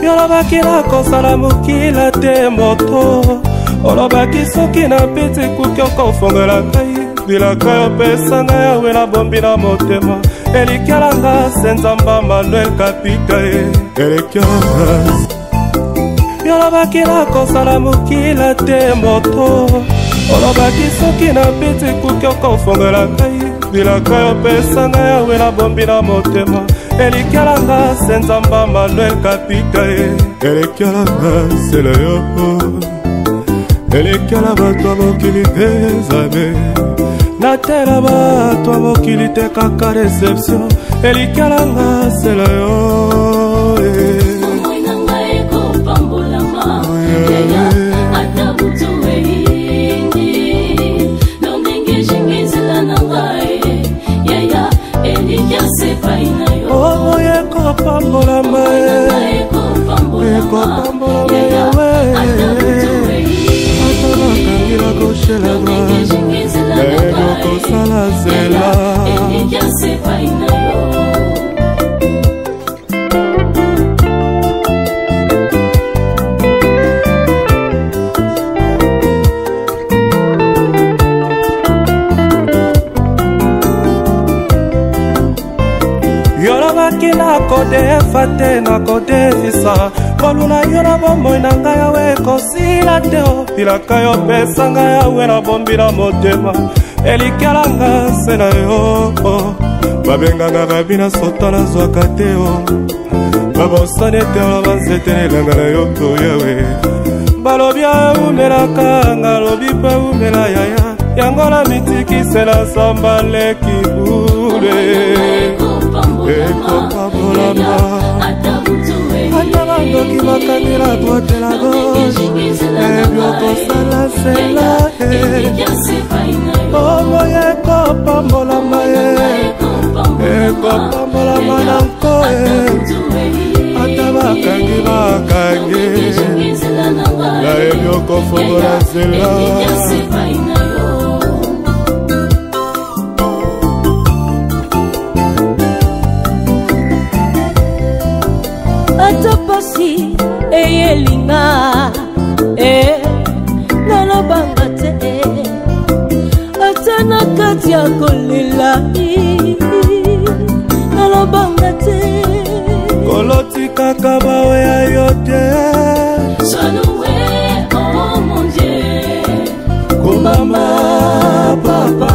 Yolobaki nakosala mokila te moto. Olobaki soki napiti kuki okofongola ngai. Bilaka yo pesa ngai yawe nabombi na motema. Elikya na nga se Nzamba Manuel Kapita ye. Elikya Yolobaki nakosala mokila te moto. Olobaki soki napiti kuki okofongola ngai. Bilaka yo pesa ngai yawe nabombi na motema. Elikya na nga se Nzamba Manuel Kapita ye. Elikya na nga se na yo. Elikya na bato ya mokili te Nzambe. Natela bato ya mokili te kaka deception. Elikya na nga se na yo. Bomoi na ngai ekopambolama, yaya, ata butu eyindi. Na ndenge ezingi nzela na ngai, yaya, elikya se epai na yo. Bomoi ekopambolama, Bomoi na ngai ekopambolama, ekopambolama, yaya, ata butu eyindi. Ata bakangi na gauche la Na ndenge droite, ezingi nzela na nayebi ngai, okosala yaya, nzela. elikya se epai na yo. Yolobaki nakodefa te, nakodefisa ngolu na yo na bomoi na ngai yawe ekosila te. Bilaka yo pesa ngai yawe nabombi na motema. Elikya na nga se na yo. Babenganga babina sota nazwaka te o. Babosani ete oloba nzete na elanga na yo to yawe. Balobi eumelaka, ngalobi mpe eumela yaya. Yango na mitikisela nzamba leki bule. Ekopambolama. Ata bandoki bakangi la droite la gauche, ebi okosala nzela. Bomoi ekopambolama ye, ekopambolama na nko ye. Ata bakangi bakangi, nayebi okofongola nzela. Ata pasi eyelinga, nalobanga te. Ata na kati ya kolela, nalobanga te. Kolotikaka baoya yo te. Sois loué, oh mon Dieu. Kumama papa,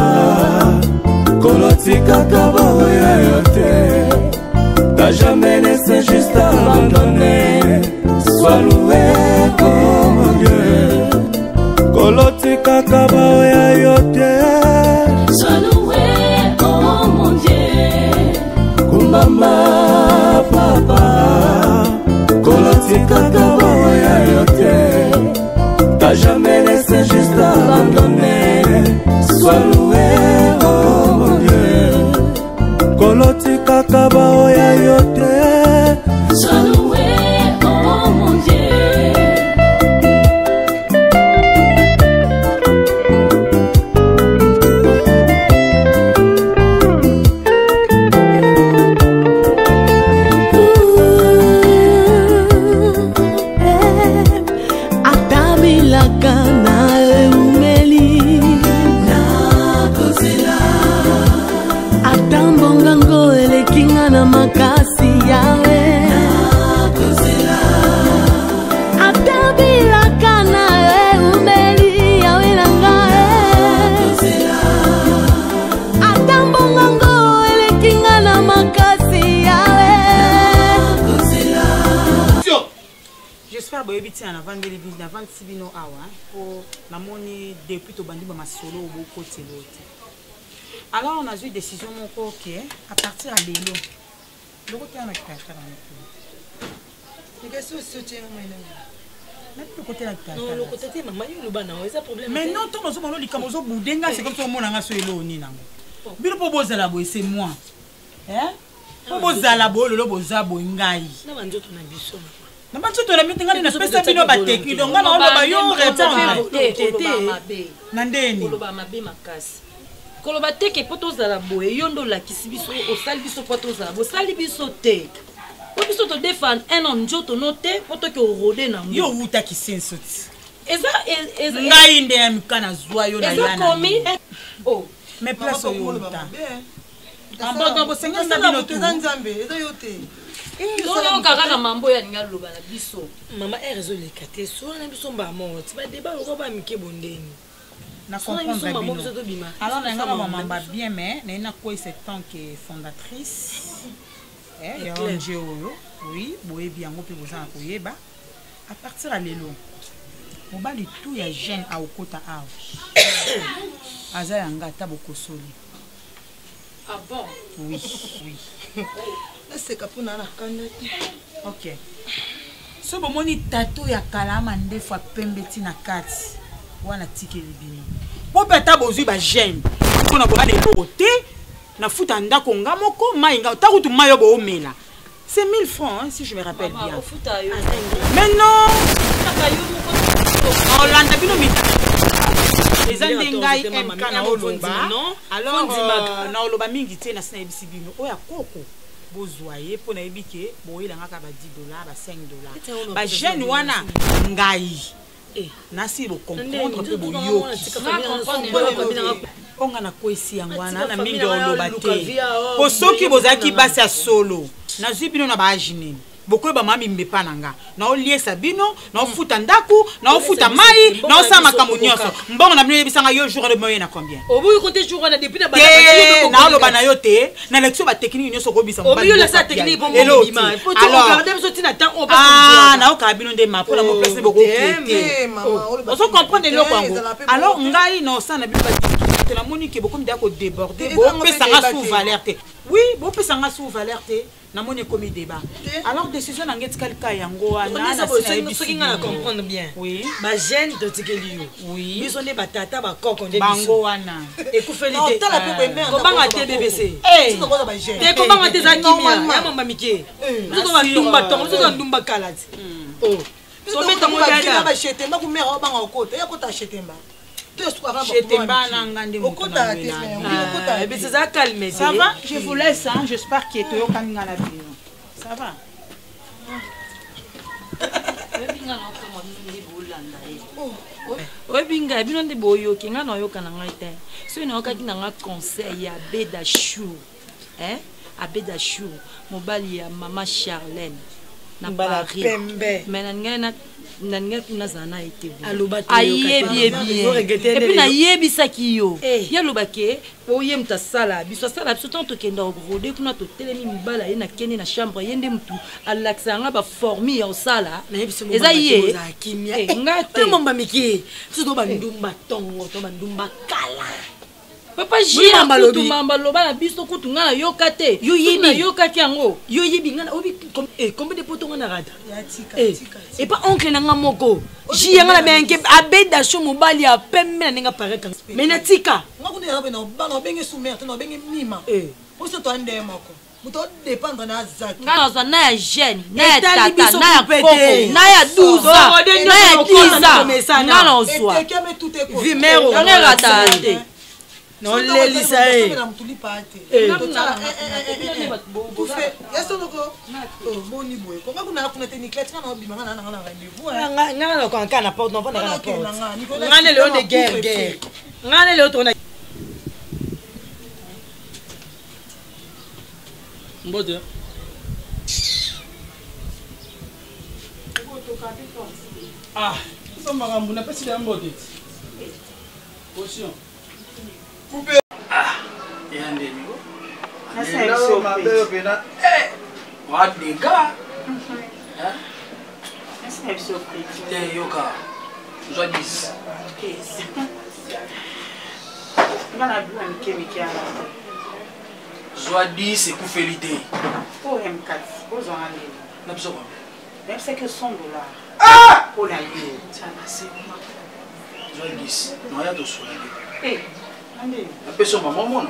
kolotikaka baoya yo te. T'as jamais laissé juste abandonné. Sois loué, oh mon Dieu. Kolotikaka baoya yo te. Sois loué, oh mon Dieu. Kumama papa, kolotikaka baoya yo te. T'as jamais laissé juste abandonné. Sois loué, oh mon Dieu. Kolotikaka baoya yo te. Sois loué, oh mon Dieu. Ata bilaka na eumeli, nakozela. Ata mbongango eleki nga na makasi, yawe, nakozela. Ata bilaka na eumeli, yawe na ngai, nakozela. Ata mbongango eleki nga na makasi, yawe, nakozela. J'espère boyebi ntina navandeli navandisi bino awa mpo namoni depuis tobandi bamasolo oyo bokotela te. Alors nazwi décision moko ke à partir ya lelo lokotela na kitalatala mokolo. Lokota te mama, yo loba na yo eza problème. Mais non, ntongo ozomona likambo ozobude nga, c'est comme ça omona nga so eloo nini nango. Bino mpo bozala boye, c'est moi mpo bozala boye lelo, boza boye ngai na banzoto na biso. Na banzoto na miti ngai napesa bino batechnique, donc ngai naoloba yo répondre na ndeni. Koloba mabe makasi, koloba te ke mpo tozala boye yo nde olakisi biso, osali biso mpo tozala, bosali biso te. Po biso todefendre un homme nzoto no te mpo toke orode nango. Yo owutaki senso ti. Eza ngai nde MK nazwa yo na eza komi. Oh. Mais place oyo owuta. Amboto bosengeli na bino tu. Eza Nzambe, eza yo te. Toyoka kaka mambo oyo alingi aloba na biso. Mama air ezoleka te, sola na biso mbala moko ti badeba lokola ba mike bondeni. Na comprendre bino. Alors na nga ba mamba bien mais na ina kwesa tant que fondatrice. Eh, ya ONG oyo, oui, boyebi yango pe boza na koyeba. À partir ya lelo, mobali tout ya jeune aokota awa. Aza ya nga ata bokosoli. Ah bon? Oui, oui. Naseka mpo na na kanda te. Ok. So bomoni tato ya kala mandefu ya pembe ti na kati wana tikeli bino. Po mpe ata bozwi ba jeune mpo na bobana eloko te nafuta ndako nga moko mai nga ta kutu mai oyo boomela c'est 1000 francs hein, si je me rappelle Mama, bien. ofuta yo. Mais non, olanda bino mitana eza nde ngai MK na oloba. Alors na oloba mingi te, nasi nayebisi bino oyo ya koko bozwa ye mpo nayebi ke boyelanga kaka ba $10 ba $5 ba jeune wana ngai nasi bocomprendre mpe boyoki oyo ngai nakwesi yango wana na mingi oloba te po soki bozalaki basi ya solo nazwi bino na baage nini bokoyeba mama mimbepa na nga naoliesa bino naofuta ndako naofuta mai naosala makambo nyonso mbongo na bino oyebisanga yo jour wana oye na combien oboyi kote jour wana depuis na te naoloba na yo te na lekisi yo batechnike nyonso okobisa naokaka bino nde ma mpona moplace bokoke te ozo comprendre eloko yango. Alors ngai naosala na bino badifficulté namoni ke bokomi deya kodéborde, bopesanga sous valeur te. Oui, bopesanga sous valeur te, namoni ekomi débat. Alors décision na ngai etikali ka yango wana. Soki ngai na comprendre bien, oui, bajeune totikeli yo. Oui. Biso nde batata bakoko nde bango wana. Ekufeli te, kobanga te BBC te, kobanga te, eza kimia ya mamba mike. Biso to bandumba tongo, biso to bandumba kala ti tobeta modada. Bashetemba kumera obanga okota ya kota shetemba. Shetemba na nga nde moto na BBC eza calme. Ça va, je vous laisse hein, j'espère que toyokani nga na bino. Ça va. Oyebi ngai, bino nde boyoki ngai, nayoka na ngai te. Soki nayokaki na ngai conseil ya Beda Chou, Abeda Chou, mobali ya mama Charlène na Paris, mais na ngai nalingaki nazala na ye te. Ayebi ye bien, et puis nayebisaki yo, ye alobaki oye moto asala biso, asala biso. Ntango tokenda rode kuna, totelemi mibala ye, nakende na chambre, ye nde motu alakisa yanga baformi ya kosala. Eza ye nga te. Mamba mike, biso to bandumba tongo, to bandumba kala. Papa Jikutu mamba loba na biso kutu nga nayoka te. Yo yebi. Nayokaki yango. Yo yebi nga obi combien de poto nga na rata epa oncle na nga moko ji yanga na benke abeda sho mobali ya pembe na ndenge apareka mais natika. Nga kuna yaka na bana obenge sous-mère te, na obenge mima oso to ande moko moto odépendre na azaki. Nga nazwa na ya jeune, na ya tata, na ya koko, na ya 12 ans, na ya 10 ans, nga nazwa yango erataka te. Nolelisa ye. Na motu lipa te, yasonoko boni boye konga kuna kuna te. Niclet, nga na obima, nga na nanga na rendez-vous. Nga na kanka na porte, navandaka na porte. Nga ne leo de guerre guerre, nga ne leo tona. Mbote. Ah, so makambo napesi ya mbote. Caution. Coupe. Ah, ya ndeni ko. Lelo mabe pena. Eh, wa dégâts. Hein? Te yoka. Zwa 10. Nga na bino mike mike wana. Zwa 10, ekufeli te. Oyo M4 ozwanga ndeni? Na biso combien? Nayebisaki $100 mpo na yo. Zwa 10. Noya tosolaki. Andeni? Napesi yo mama omona.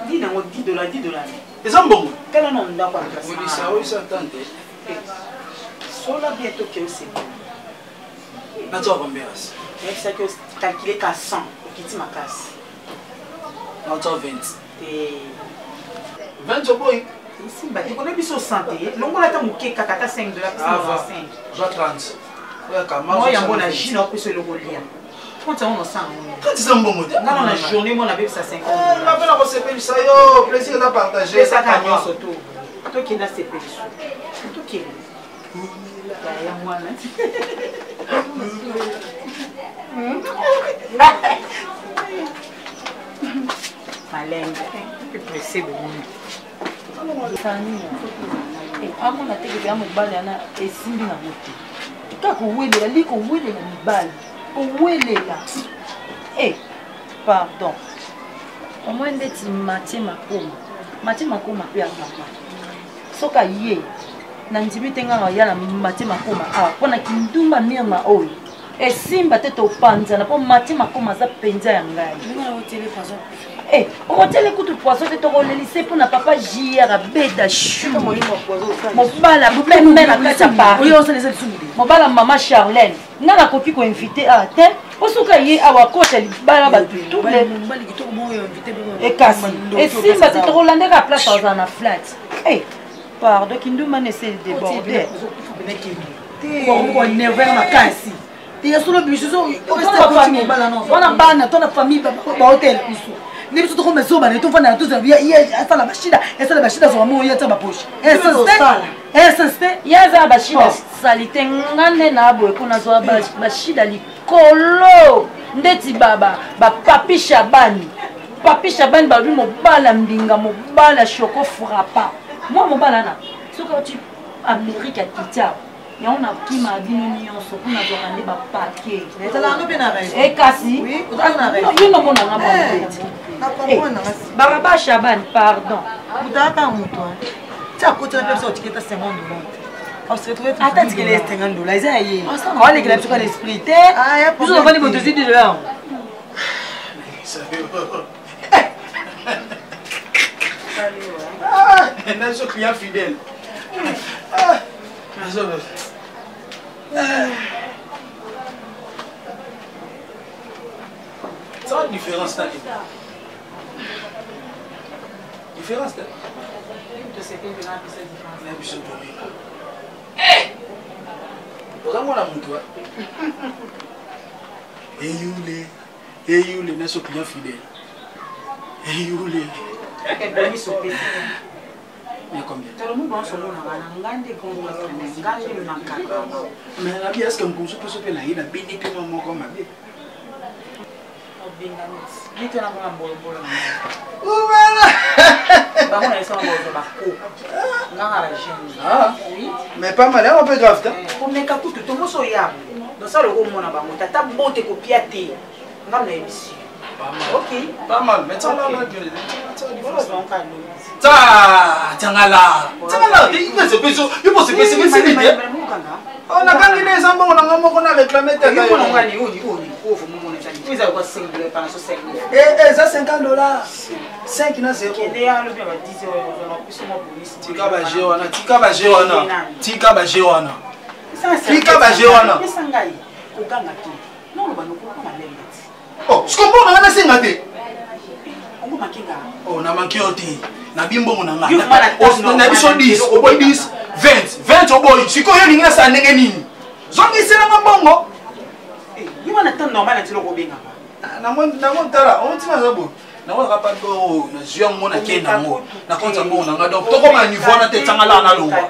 Di nango $10, $10. Eza mbongo. Tala na ndako ya Oyebisa, oyebisa tante. Sola bien, toke osepela. Natia combien asi? Nayebisaki calcule ka 100, okiti makasi. Natia 20. Te. 20 oboyi. Esimba te, kona biso sante. Longola ata moke kaka ata 5 dollars pesa Ah, va. 5. Zwa 30. Oyo kama. Moi yango na jus na opesa eloko lia. 30 yango nosanga ngo. 30 eza mbongo te. Nga na journée mo nabebisa 50. Nga mpe nakosepelisa yo, plaisir eza partage. Pesaka nyonso to. Tokenda sepeliso. Tokende. Ya mwana. Malembe. Pressé bomoni. Amona te keke ya mobali wana esimbi nango te, kaka kowelela li kowelela mibali kowelela. E pardon, omoi ndeti Matie Makoma, Matie Makoma mpe ya mama, soki aye nandimi te nganga ya na Matie Makoma awa mpo na kindumba Mirma oyo esimba te, topanzana mpo Matie Makoma aza mpenza ya ngai. Eh, okotiele kutu poison te, tokolelise mpo na papa JR abeda chu, mobala pembe na kati ya Paris, mobala mama Charlene. Nga nakoki koinvite awa te mpo soki aye awa akota libala bato tule ekasi esimba te, tokolandaka place azala na flat. Eh, pardon, kindumba na ese déborde. Makasi ya solo, biso wana bana to na famille baotela biso nde biso tokoma zoba na tofanda na tozala ye asala bashida, asala bashida, azwaka mo ye atia bapoche. Ye aza na bashida salite, nga nde na boye mpo nazwa bashida likolo ndeti bapapi Shabani. Papi Shabani balobi mobala mbinga, mobala shoko frappa mwa mobala na soki auti Amerike akiti awa, yango nakima bino nyonso mpo nazwaka nde bapake. Ekasi yo nomonanga mabeti baraba Shaban, pardon. Moto moto ti akotela mpe biso otiketa 50 dollars, ata tikela ye 50 dollars eza ya ye, aolekela biso kaka l'esprit te. Biso tovandi boto ozwi 10 dollars. Nazo client fidèle. Nazo. Ça différence là. Différence là. Na biso toyeba. Oza mwana motu. Eyule, eyule, naso client fidèle. Eyule. Mais combien? Mais nabi, est-ce que mokonzi mpe so mpe na ye nabindi mpe mwa moko mabe? Mais pas mal, un peu grave te. Komeka kutu tomoso yabo nosala okomona bango tata bote kopia te, nga nayebisi. Ok. Pas mal, mais tiens là, là, ta tiangala tiangala yo posepesepesili te, nakangi nde eza mbongo nanga moko na réclame te, eza 50 dollars, 5 na 0. Tika baje wana, tika baje wana, tika baje wana, tika baje wana. Koganga te, noloba nokoka malembe te. Oh, siko mbongo nanga nasenga te. Ongo makenga. Oh, na manke yo te, nabi mbongo na nga na biso 10, oboyi 10, 20, 20 oboyi. Sikoyo yo olingi nasala ndenge nini? Zongiselanga mbongo. Yo wana temps normal na nzela okobengaka. Nango tala ontina aza boye, nango naka pa do nazwi yango, nakei nango na compte ya mbongo na nga, donc tokoma na niveau wana te. Tianga laa, nalongwa.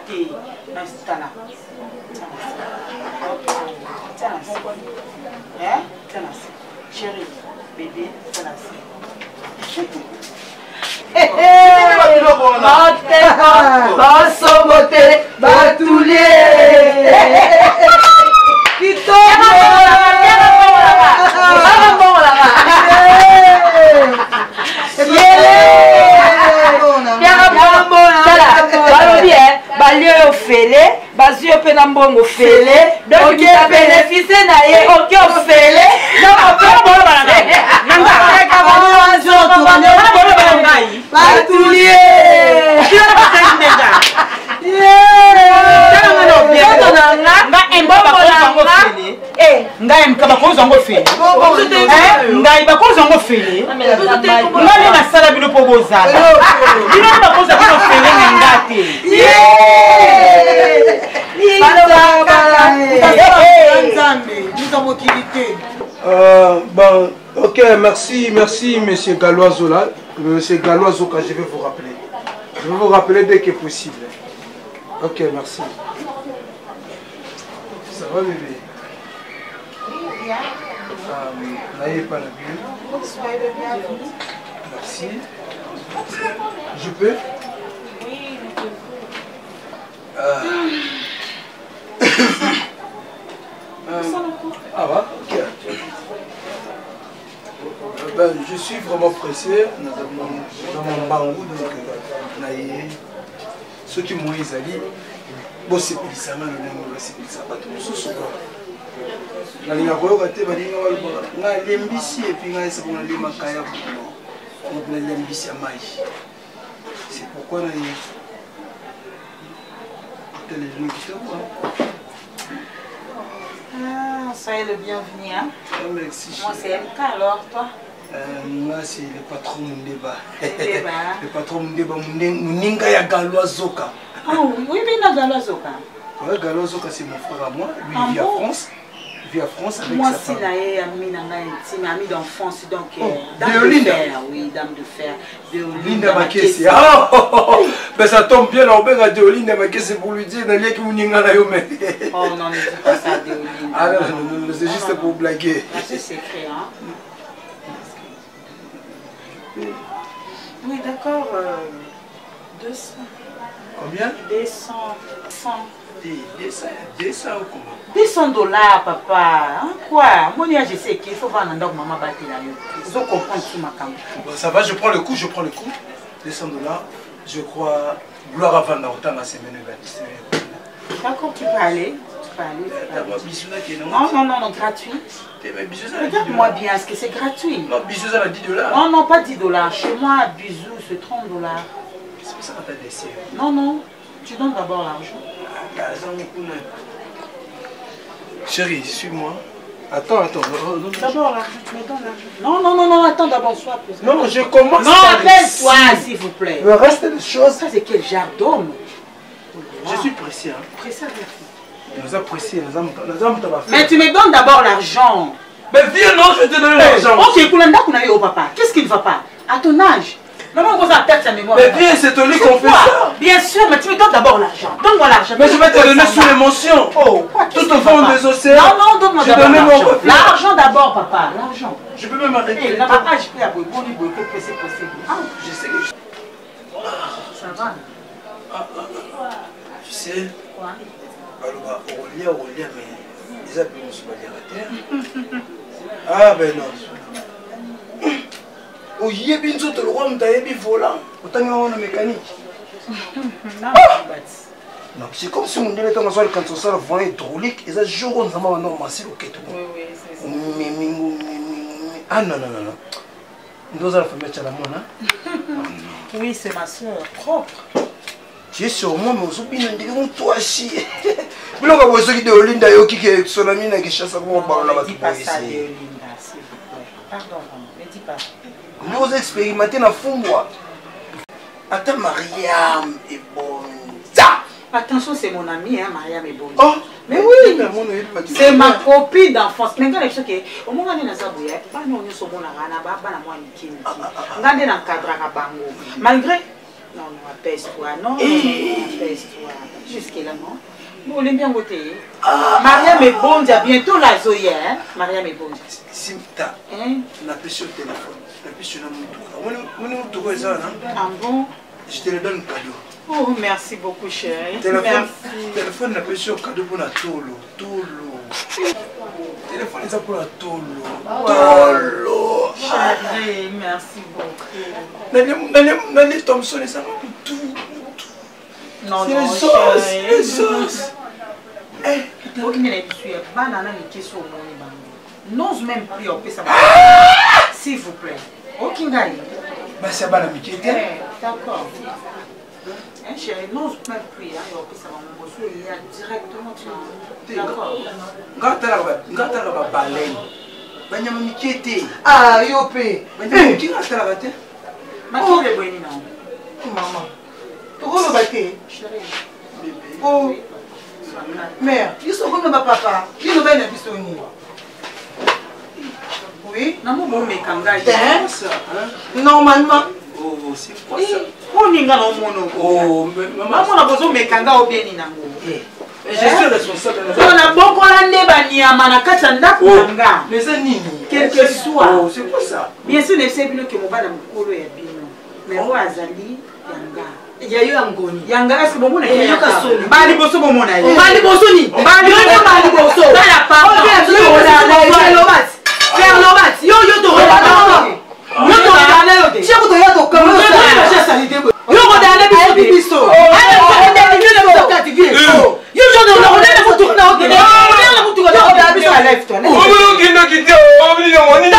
Chéri, bébé, tala se. Bateka basombo te, batulie kitoko. Mbongolaka balobi balie oyo fele, bazwi yo mpe na mbongo fele, donc bénéfice na ye oki ofele. Batulie. Nzoto na nga, mbongo na nga. Ngai mka bakozwa yango fele, ngai bakozwa yango fele, ngai nde. Nasala bino mpo bozala bino nde bakoza bino fere na nga te. Nzambe moto mokili te. Bon, ok, merci, merci, monsieur Galois Zola. Monsieur Galois Zoka, je vais vous rappeler. Je vais vous rappeler dès que possible. Ok, merci. Ça va, bébé? Naye pas la bulle. Soyez le bienvenu. Merci. Je peux? Oui, Ah ouais, ok. Ben, je suis vraiment pressé dans mon bango, donc naye soki moi ezali bosepelisa nga lolenge basepelisa bato mosusu. Nalinga koyoka te balinga balobaka nga alembisi epuis ngai esako nalemaka ya buno moto nalembisi ya mai. C'est pourquoi naye telelino kitoko. Ah, soyez le bienvenu. Hein? Ah, merci. Moi, c'est MK alors, toi? Moi, c'est le patron Mundeba. Mundeba. Le patron Mundeba, Muninga ya Galois Zoka. Ah oui, oui, mais non, Galois Zoka. Ouais, Galois Zoka, c'est mon frère à moi. Lui, Ah il vit à bon? France. Il vit à France avec Moi sa aussi, femme. là, ami, intime, ami d'enfance, donc, Oh, dame de Déolinda. fer, oui, dame de fer. Déolinda Linda Makesi. Makesi. Ah, oh, oh, oh. Ben, ça tombe bien, là, on à Déolinda Makesi pour lui dire, Nalia qui Muninga na yo, mais. Oh non, ne dis pas ça, Déolinda. Ah non, non, non, non, c'est juste Non, non, pour blaguer. Là, c'est secret, hein. Oui, d'accord. 200. Combien? 200. 100. 200, 200 ou comment? 200 $, papa. Hein, quoi? Moi, je sais qu'il faut voir un endroit où maman bat la yo. Ils ont compris tout ma cam. Bon, ça va, je prends le coup, je prends le coup. 200 $, je crois. Gloire à Vanda, autant la semaine va. D'accord, tu peux aller. Tu peux aller, tu peux D'abord, aller. bisous là qui est non. Non, non, non, non, gratuit. Eh ben, bisous, ça, la Regarde-moi 10 $. bien, est-ce que c'est gratuit? Non, bisous, ça, la 10 $. Non, non, pas 10 $. Chez moi, bisous, c'est 30 $. C'est pour ça qu'on t'a laissé. Non, non, tu donnes d'abord l'argent. Chérie, suis-moi. Attends, attends. Non, non, non. D'abord l'argent, tu me donnes l'argent. Non, non, non, non, attends d'abord, sois posé. Non, je commence Non, par appelle-toi, ici. s'il vous plaît. Le reste des choses. Ça, c'est quel genre d'homme? Je suis pressé, hein. Pressé avec qui? Nous avons pressé, nous avons, nous avons fait. Mais tu me donnes d'abord l'argent. Mais viens, non, je vais te donner l'argent. Ok, Koulanda, Koulanda, oh papa, qu'est-ce qui ne va pas? À ton âge. Maman, on va perdre sa mémoire. Mais viens, c'est ton lit qu'on fait Quoi? ça. Bien sûr, mais tu me donnes d'abord l'argent. Donne-moi l'argent. Mais je vais te donner sous l'émotion. Oh, quoi, qu'est-ce Tout au qui va fond pas? des océans. Non, non, donne-moi Je d'abord donne mon l'argent. reflet. L'argent d'abord, papa. L'argent. Je peux même arrêter. Eh, là, papa, je peux avoir bon, bon, bon, pressé, pressé. Ah. Je sais que je- Ça va. Ah, ah, ah. Tu sais, Quoi? Alors, on relie, on relie, mais les habits ne sont pas des Ah, ben non. Oyebi nzoto lokwa moto ayebi volant otangi wana mécanique. Non, c'est comme si mondele ntango azwa likanisi osala volant hydraulique eza jour oyo Nzambe abanda komasi loketo omemi omemi. Ah non, non, non, non, nde oza na famille atyala mwana. Oui, c'est ma soeur propre. Tu es sur moi, mais ozobina ndenge moto asi biloko boye. Soki de olinda ayoki ke sonami na Kinshasa koma balola bato Ne dis pas ça, boye. Déolinda, s'il vous plaît. Pardon, vraiment, ne dis pas. Nde oza expérimenté na fumbwa ata Mariam Ebonza. Attention, c'est mon ami, hein, Mariam Ebonza. Oh, mais oui, mais mon oyebi bato. C'est ma copine d'enfance. Mais nga na biso ke omonga nde naza boye, bana oyo nyonso omonaka na bana mwa mike mike, nga nde na encadraka bango malgré. Non, non, apaise-toi. Non, non, non, apaise-toi. Jusque là, non. Bon, olembi yango te. Mariam Ebonza, bientôt la zoya, hein? Mariam Ebonza. Simta. Hein? Napesi yo telefone, napesi yo na motuka. Moni motuka eza wana. Ah bon? Je te le donne cadeau. Oh, merci beaucoup, chérie. Téléphone, Merci. téléphone napesi yo cadeau mpona tolo tolo. Téléphone eza mpona tolo tolo. Chérie, merci beaucoup. Nani Thomson ezanga mutu. Non, C'est non, les os, chérie. les os. Okende na biso ya bana na mike so omoni bango n'ose même plus opesa, s'il vous plaît. Oki ngai. Basi ya bana mike te. Eh, d'accord. Hein, chérie, n'ose même plus hein, opesa bango boso eya directement tu d'accord. Nga atalaka babaleine, banyama mike te. Ah, yo mpe. Banyama mike nga atalaka te. ngai te. Normalement. Oh, c'est quoi ça? Poni nga na omona omona bozomeka nga obieni nango. Je suis responsable. Donc nabokola nde banyama na kati ya ndako na nga. Mais eza nini? Quel que soit. Oh, c'est quoi ça? Bien sûr nayebisa bino ke mobali ya mokolo ya bino. Mais oyo azali ya nga. Ya yo ya ngoni. Ya nga est-ce que bomona ye? Yoka soni. Ba liboso bomona ye. Ba liboso ni? Ba liboso ba liboso. Tala papa. Ferlobat. Yo yo to yo to regarder yo te. Chef to ya to kama. Yo regarder biso biso. Yo jo de regarder mutu na ote. Regarder mutu na regarder biso à lève toi. Oyo kinde oyo nini nini.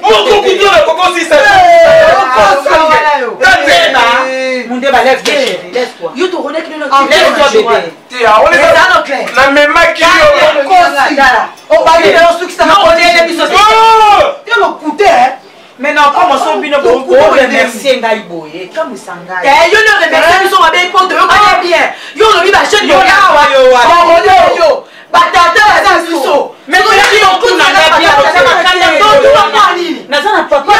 Moko kutu na kokosisa. Mundeba lève toi chérie, lève-toi. Yo to regarder kino Lève-toi bébé. Te aone na memaki yo. Obali na yo sukisa na odele biso. Te lokute hein. Maintenant, comme on bino bo remercier ngai boye, kamwisa ngai. Eh, yo ne remercier biso mabe mpo toyokani bien. Yo olobi ba jeune yo awa yo wa. Yo batata baza biso. Mais toyaki yo kuna ngai bien totuna mwa nini? Naza na papa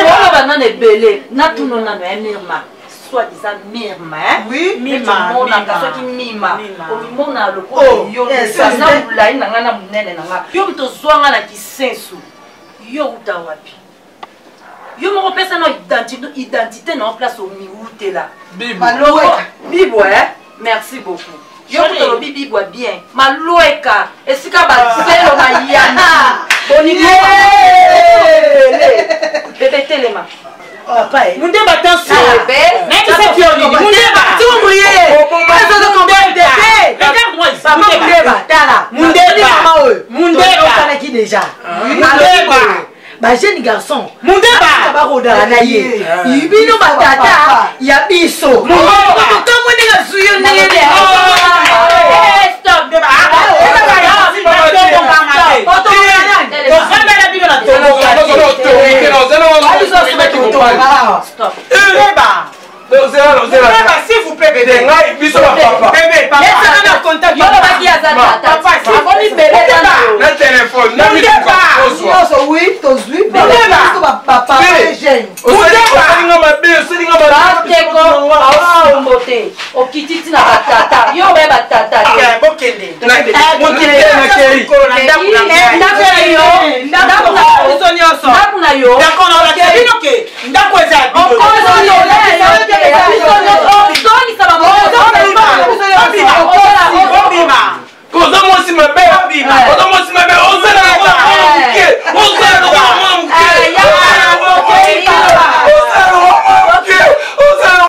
oloba nano ebele natuna nano ya Mirma soit disant Mirma, oui, Mima, omonaka soki Mima omimona lokola yo na molai na ngai na monene na ngai, yo moto ozwanga na kisensu, yo uta wapi? Yo moko opesa na identité na yo, place omiwutela. Bibwa, merci beaucoup. Yo kuta olobi bibwa bien, malweka esika bazelo mayani boni bebe telema. Mundeba, attention. Nayebisaki yo nini? Mundeba. Regarde-moi ici. Papa Mundeba, tala. Mundeba. Mama oyo. Mundeba. Okanaki déjà. Mundeba. Ba jeune garçon. Mundeba. Barodaka na ye. Bino batata ya biso. Tokamwe ndenge azwi yo ndenge nde. Stop. Tofandela bino na toboka. Stop. Mundeba, s'il vous plaît, bébé. Ngai biso bapapa. Bébé, papa. Yesaka na contact. Olobaki aza tata, akomi bebe nano. Na telefone na mituka ozwa. Nyonso oui, tozwi. Biso bapapa jeune. Osalinga mabe, osalinga bateko aosombo te, okiti ntina batata, yo oye batata te. Bokende. Ndako na yo, Biso nyonso. ndako na yo. D'accord, na olakisa bino ke ndako eza ya bino.